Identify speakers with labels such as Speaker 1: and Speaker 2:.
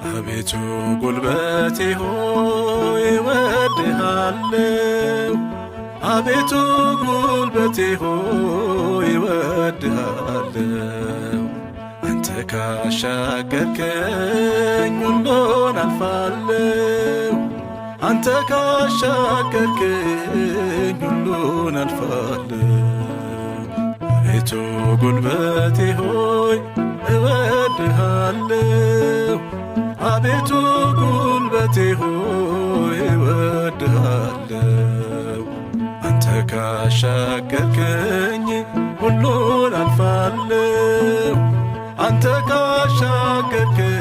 Speaker 1: አቤቱ ጉልበቴ ሆይ እወድሃለሁ። አቤቱ ጉልበቴ ሆይ እወድሃለሁ። አንተ ካሻገርከኝ ሁሉን አልፋለሁ። አንተ ካሻገርከኝ ሁሉን አልፋለሁ። አቤቱ ጉልበቴ ሆይ እወድሃለሁ። አቤቱ ጉልበቴ ሆይ እወድሃለሁ። አንተ ካሻገርከኝ ሁሉን አልፋለሁ። አንተ ካሻገርከኝ